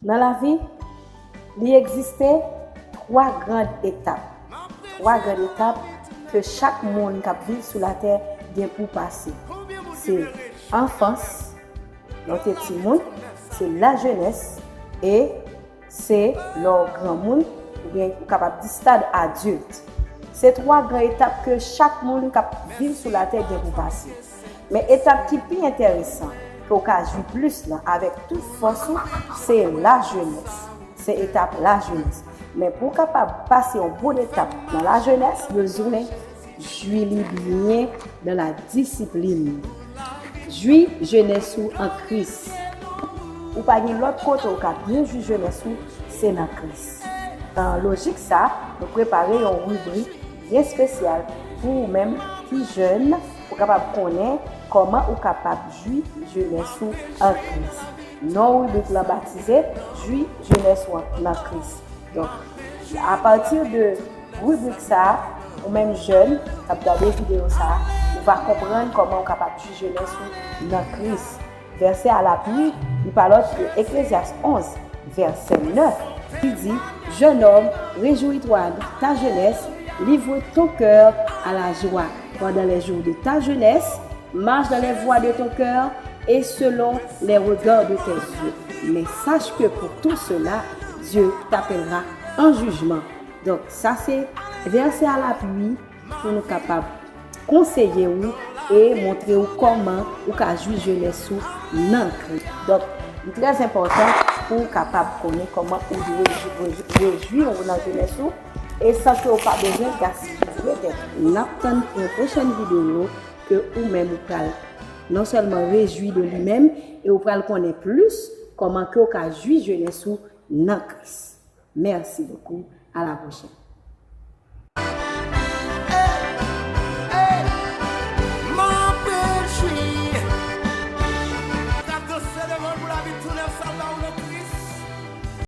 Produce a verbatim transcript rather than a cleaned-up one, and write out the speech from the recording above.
Nan lavi, li egziste twa gran etap. Twa gran etap ke chak moun k ap viv sou latè gen pou pase. Se anfans, lè w te timoun, se lajenès, e se lè w granmoun, oubyen ou kapab di stad adilt. Se twa gran etap ke chak moun k ap viv sou latè gen pou pase. Men etap ki pi enteresan, ke w ka jwi plis lan avèk tout fòs ou, se lajenès. Se etap lajenès. Men pou w kapab pase yon bon etap nan lajenès, bezwen jwi li byen dans la discipline. Jwi jenès ou an Kris. Ou pa gen lòt kote ou ka byen jwi jenès ou, se nan Kris. Nan lojik sa, nou prepare yon ribrik byen espesyal pou ou menm ki jèn, pou kapab konnen kòman ou kapab jwi jenès ou an Kris. Non ribrik lan batize, jwi jenès ou an, nan Kris. Donk, apati de ribrik sa a, ou menm jèn k ap gade videyo sa a, ou va konprann kòman ou kapab jwi jenès ou nan Kris. Vèsè a lapui, li pa lòt ke Eklezyas onz, vèsè nèf, ki di, Jeune homme, réjouis-toi de ta jeunesse, livre ton cœur à la joie pendant les jours de ta jeunesse, marche dans les voies de ton cœur et selon les regards de tes yeux. Mais sache que pour tout cela, Dieu t'appellera en jugement. Donk, sa se vèsè a lapui pou nou kapab konseye ou e montre ou kòman ou ka jwi jenès ou nan Kris. Donk, li trè enpòtan pou ou kapab konnen kòman ou dwe rejwi, rejwi, rejwi ou nan jenès ou, e san ke ou pa bezwen gaspiye tèt ou. N ap tann pou yon pwochèn videyo ke ou menm ou pral non sèlman rejwi de li menm, e ou pral konnen plis kòman ke ou ka jwi jenès ou nan Kris. Merci beaucoup. À la prochaine.